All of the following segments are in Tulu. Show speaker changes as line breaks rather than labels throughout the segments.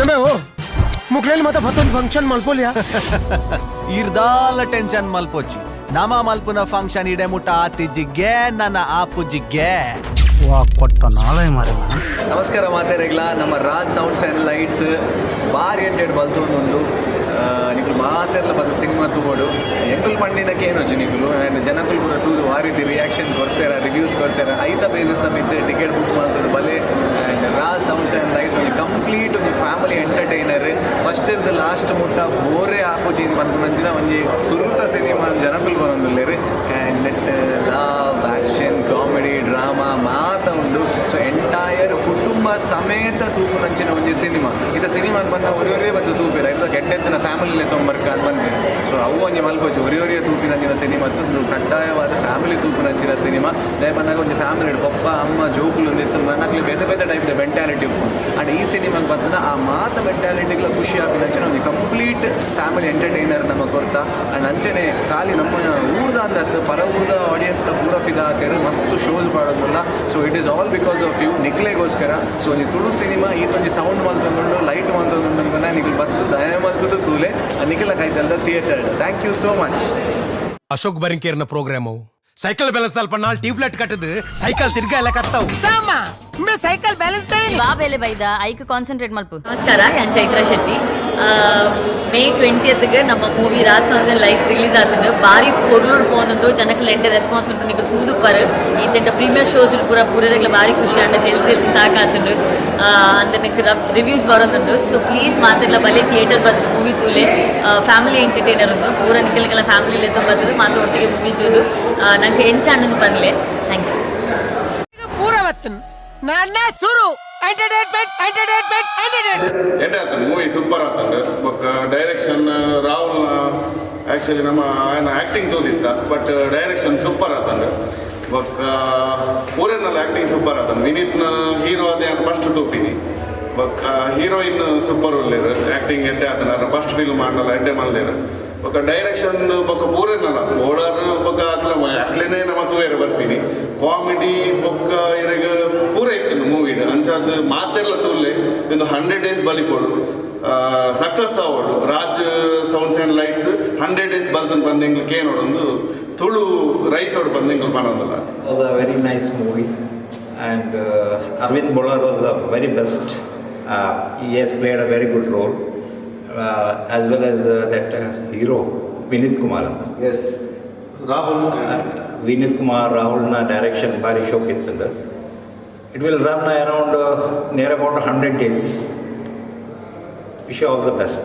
ನಮೆ ಓ ಮುಕ್ಲೇಲಿ ಮಾತ ಬತ್ತೊಂದು ಫಂಕ್ಷನ್ ಮಲ್ಪೋಲಿಯಾ.
ಇರ್ದಾಲ ಟೆನ್ಷನ್ ಮಲ್ಪೊಚ್ಚಿ, ನಮ ಮಲ್ಪುನ ಫಂಕ್ಷನ್ ಇಡೆ ಮುಟ್ಟ ಆತಿಜ್ಜಿಗೆ ನನ್ನ ಆಪುಜಿಗೆ.
ವಾ ಕೊಟ್ಟ ನಾಳೆ ಮಾರೆ.
ನಮಸ್ಕಾರ ಮಾತೆರೆಗ್ಲ. ನಮ್ಮ ರಾಜ್ ಸೌಂಡ್ಸ್ ಆ್ಯಂಡ್ ಲೈಟ್ಸ್ ಬಾರಿ ಎಂಟೆಡ್ ಬಲ್ತೊಂದುಂಡು. ನಿಕುಲು ಮಾತೆರ್ಲ ಬತ್ತ ಸಿನಿಮಾ ತೂವೊಡು. ಎಂಕುಲು ಪಂಡಿನಕ್ಕೆ ಏನೊಚ್ಚಿ ನಿಕುಲು ಆ್ಯಂಡ್ ಜನಕುಲು ಪೂರ ತೂದು ವಾ ರೀತಿ ರಿಯಾಕ್ಷನ್ ಕೊರ್ತೆರ, ರಿವ್ಯೂಸ್ ಕೊರ್ತೆರ, ಐತ ಬೇಸಿಸ್ ಮಿತ್ತ್ ಟಿಕೆಟ್ ಬುಕ್ ಮಲ್ತದ್ದು ಬಲೆ. And Raj sounds and lights ಒಂಜಿ ಕಂಪ್ಲೀಟ್ ಒಂಜಿ ಫ್ಯಾಮಿಲಿ ಎಂಟರ್ಟೈನರ್. ಫಸ್ಟ್ ಇರ್ದು ಲಾಸ್ಟ್ ಮುಟ್ಟ ಬೋರೇ ಆಪುಜಿ ಪನ್ಪುನಂಚಿನ ಒಂಜಿ ಸುರುತ ಸಿನಿಮಾ ಜನಕುಲು ಬರೊಂದುಲ್ಲೆರ್. ಆ್ಯಂಡ್ ನೆಟ್ ಲವ್, ಆ್ಯಕ್ಷನ್, ಕಾಮಿಡಿ, ಡ್ರಾಮಾ ಮಾತ ಉಂಡು. ಸೊ ಎಂಟೈರ್ ಕುಟುಂಬ ಸಮೇತ ತೂಪುನಂಚಿನ ಒಂಜಿ ಸಿನಿಮಾ. ಇತ್ತ ಸಿನಿಮಾ ಪನ್ನ ಒರಿ ಒರಿಯೇ ಬತ್ತು ತೂಪೆರ್, ಐತ ಕೆಟ್ಟ ಫ್ಯಾಮಿಲಿ ತೊಂಬರ್ಕ ಅಂತ ಬಂದಿದೆ. ಸೊ ಅವು ಒಂಜಿ ಮಲ್ಪೊಚ್ಚು. ಒರಿ ಒರಿಯೇ ತೂಪಿನಂಚಿನ ಸಿನಿಮಾ ಒಂದು ಕಡ್ಡಾಯವಾದ ಫ್ಯಾಮಿಲಿ ತೂಪಿನಂಚಿನ ಸಿನಿಮಾ. ದಯಪನ್ನಾಗ ಒಂಜಿ ಫ್ಯಾಮಿಲಿ ಪಪ್ಪ, ಅಮ್ಮ, ಜೋಕುಲು ಒಂದು ಇತ್ತು, ನನ್ನಕ್ಲಿ ಬೇತೆ ಬೇತೆ ಟೈಪ್ ಮೆಂಟಾಲಿಟಿ ಉಪ್ಪು. ಅಂಡ್ ಈ ಸಿನಿಮಾಗೆ ಬಂದ ಆ ಮಾತ ಮೆಂಟಾಲಿಟಿಗಳ ಖುಷಿ ಆಪಿನಂಚಿನ ಒಂಜಿ ಕಂಪ್ಲೀಟ್ ಫ್ಯಾಮಿಲಿ ಎಂಟರ್ಟೈನರ್ ನಮ್ಮ ಕೊರ್ತ. ಅಂಡ್ ಅಂಚನೆ ಖಾಲಿ ನಮ್ಮ ಊರ್ದ ಅಂದತ್ತು, ಪರ ಊರ್ದ ಆಡಿಯನ್ಸ್ನ ಪೂರ ಫಿದಾ ಹಾಕಿದ್ರೆ ಮಸ್ತ್ ಶೋಸ್ ಮಾಡೋದಿಲ್ಲ. So it is all because of you, ನಿಕ್ಲೆಗೋಸ್ಕರ. ಸೊ ಒಂಜಿ ತುಳು ಸಿನಿಮಾ ಈತೊಂಜಿ ಸೌಂಡ್ ಮಲ್ತೊಂದುಂಡು, ಲೈಟ್ ಮಲ್ತೊಂದುಂಡು ಅಂತ ನಿಕ್ಲು ಬತ್ತು ದಯ ಮಲ್ತದ್ದು ತೂಲೆ ನಿಖಿಲ ಕೈತಲ್ದ theatre. Thank you so much.
Ashok ಬರಿಂಕೇರ್ನ programme. Cycle balance ದಲ್ಪ ನಾಲ್ ಟ್ಯೂಬ್ ಲೈಟ್ ಕಟ್ಟದು ಸೈಕಲ್ ತಿರ್ಗಾ ಎಲ್ಲ ಕತ್ತಾವು.
ಸಾಮ ಮೇ ಸೈಕಲ್ ಬ್ಯಾಲೆನ್ಸ್.
ವಾ ಬೇಲೆ ಬೈದ ಐಕ್ ಕಾನ್ಸಂಟ್ರೇಟ್ ಮಲ್ಪು. ನಮಸ್ಕಾರ, ಯಾನ್ ಚೈತ್ರಾ ಶೆಟ್ಟಿ. ಮೇ 20ಗೆ ನಮ್ಮ ಮೂವಿ ರಾಜ್ ಸೌಂಡ್ಸ್ ಅಂಡ್ ಲೈಟ್ಸ್ release ಆತುಂಡು. ಬಾರಿ ಪೊರ್ಲುಡು ಪೋಂದುಂಡು. ಜನಕ್ಕೆ ಎಡ್ಡೆ ರೆಸ್ಪಾನ್ಸ್ ಉಂಟು. ನಿಕುಲು ತೂದುಪ್ಪರ್. ಈತೆಂಟ ಪ್ರೀಮಿಯರ್ ಶೋಸ್ ಪೂರ ಪೂರೆಗ್ಲ ಬಾರಿ ಖುಷಿ ಆಂಡ. ತೆಲ್ ತೆಲ್ ಸಾಕಾತುಂಡು ಅಂದ ರಿವ್ಯೂಸ್ ಬರೋದುಂಡು. ಸೊ ಪ್ಲೀಸ್ ಮಾತೆರ್ಲ ಬಲೆ, ಥಿಯೇಟರ್ ಬತ್ತು ಮೂವಿ ತೂಲೆ. ಫ್ಯಾಮಿಲಿ ಎಂಟರ್ಟೈನರ್ ಉಂಡು. ಪೂರ ನಿಕಲ್ಗೆಲ್ಲ ಫ್ಯಾಮಿಲಿ ಎತ್ತ ಬತ್ತದು ಮಾತ್ರ ಒಟ್ಟಿಗೆ ಮೂವಿ ತೂದು ನಂಗೆ ಎಂಚ ಅನ್ನೋದು ಪನ್ಲೆ. Thank you.
ಪೂರ ಬತ್ತನ್ ನನ್ನ ಸುರು ಎಂಟರ್ಟೈನ್ಮೆಂಟ್, ಎಂಟರ್ಟೈನ್ಮೆಂಟ್, ಎಂಟರ್ಟೈನ್ಮೆಂಟ್.
ಎಡ್ಡೆ ಆತಂಡು, ಮೂವಿ ಸೂಪರ್ ಆತಂಡು. ಬೊಕ್ಕ ಡೈರೆಕ್ಷನ್ ರಾಹುಲ್, ಆ್ಯಕ್ಚುಲಿ ನಮ್ಮ ಆಯನ ಆ್ಯಕ್ಟಿಂಗ್ ತೋದಿತ್ತ, ಬಟ್ ಡೈರೆಕ್ಷನ್ ಸೂಪರ್ ಆತಂಡು. ಬೊಕ್ಕ ಪೂರೆನಲ್ಲ ಆ್ಯಕ್ಟಿಂಗ್ ಸೂಪರ್ ಆತಂಡು. ವಿನೀತ್ನ ಹೀರೋ ಅದೇ ಫಸ್ಟ್ ತೂಪಿನಿ. ಬೊಕ್ಕ ಹೀರೋಯಿನ್ ಸೂಪರ್ ಉಲ್ಲೇರು. ಆ್ಯಕ್ಟಿಂಗ್ ಎಡ್ಡೆ ಆತನ, ಫಸ್ಟ್ ಫಿಲ್ಮ್ ಆಂಡಲ ಎಡ್ಡೆ ಮಲ್ದೇರು. ಬೊಕ್ಕ ಡೈರೆಕ್ಷನ್ ಬೊಕ್ಕ ಪೂರೆನಲ್ಲ ಓಡಾರ್ ಬೊಕ್ಕ ಅಕ್ಲ ಅಕ್ಲೇನೆ ನಮ್ಮ ತೂಯರೆ ಬರ್ತೀನಿ. ಕಾಮಿಡಿ ಬೊಕ್ಕ ಇರೆಗ್ ಪೂರ ಇತ್ತು ಮೂವಿಡ್. ಅಂಚಾದ್ ಮಾತೆರ್ಲ ತೂಲೆ. ಒಂದು 100 ಡೇಸ್ ಬಲಿಪೋಡು, ಸಕ್ಸಸ್ ಆವೋಡು. Raj sounds and lights 100 days ಬಲ್ತನ್ ಬಂದು ಎಂಗ್ಲು ಕೇನೋಡೊಂದು ತುಳು ರೈಸೋಡು ಬಂದು ಎಂಗ್ಲು ಪನೊಂದಲ್ಲ.
Was a very nice movie and Arvind Bolar was the very best. He has played a very good role as well as that hero Vinit Kumar.
S, Rahul.
Vinit Kumar, Rahulನ direction ಬಾರಿ ಶೋಕ್ ಇತ್ತಂದ. It will run around near about 100 days. Wish all the best.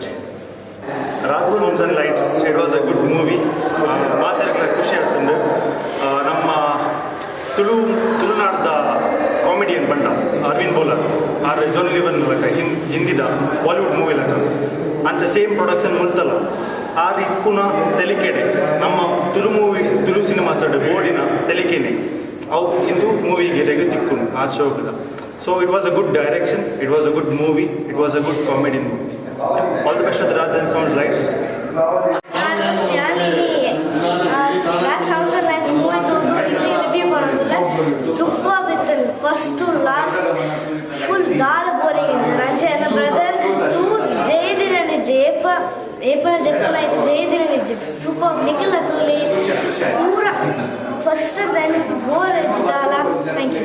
Raj sounds and lights, it was a good movie. ಮಾತೆರ್ಗ್ಲ ಖುಷಿ ಆಗ್ತದೆ. ನಮ್ಮ ತುಳುನಾಡ್ದ ಕಾಮಿಡಿಯನ್ ಬಂಡ ಅರವಿಂದ್ ಬೋಲರ್ ಆರ್ ಜಾನಿ ಲಿವರ್ ಲಕ ಹಿಂದಿದ ಬಾಲಿವುಡ್ ಮೂವಿ ಲಕ ಅಂಚ ಸೇಮ್ ಪ್ರೊಡಕ್ಷನ್ ಮುಲ್ತಲ್ಲ. ಆರ್ ಇಪ್ಪುನ ತೆಲಿಕೆಡೆ ನಮ್ಮ ತುಳು ಮೂವಿ, ತುಳು ಸಿನಿಮಾ ಸಡ್ ಬೋರ್ಡಿನ ತೆಲಿಕೆನೆ ಅವು ಇಂದು ಮೂವಿಗೆ ರೆಗು ತಿಕ್ಕುಂಡು ಆ ಶೋಕದ. So it was a good direction, it was a good movie, it was a good comedy movie. All the best Raj and sound lights.
ನಾನು ಶಾಲಿನಿ. ರಾಜ್ ಸೌಂಡ್ಸ್ ಅಂಡ್ ಲೈಟ್ಸ್ ಮೂವಿ ತೋದು ಇಲ್ಲಿ ರಿವ್ಯೂ ಮಾಡೋದಿಲ್ಲ. ಸೂಪರ್ ಇತ್ತು, ಫಸ್ಟ್ ಟು ಲಾಸ್ಟ್ ಫುಲ್ ದಾಲ ಬೋರಿಂಗ್ ಇದೆ. ನನ್ನ ಬ್ರದರ್ ತೂ ಜೈದಿನ ನಿಜ ಏಪ ಏಪ ಜೆಪ್ಪಲ ಜೈದಿನ ನಿಜ. ಸೂಪರ್. ನಿಖಿಲ ತೂಲಿ ಪೂರ. ಫಸ್ಟ್ ಟೈಮ್ ಬೋರ್ ದಾಲ. Thank you.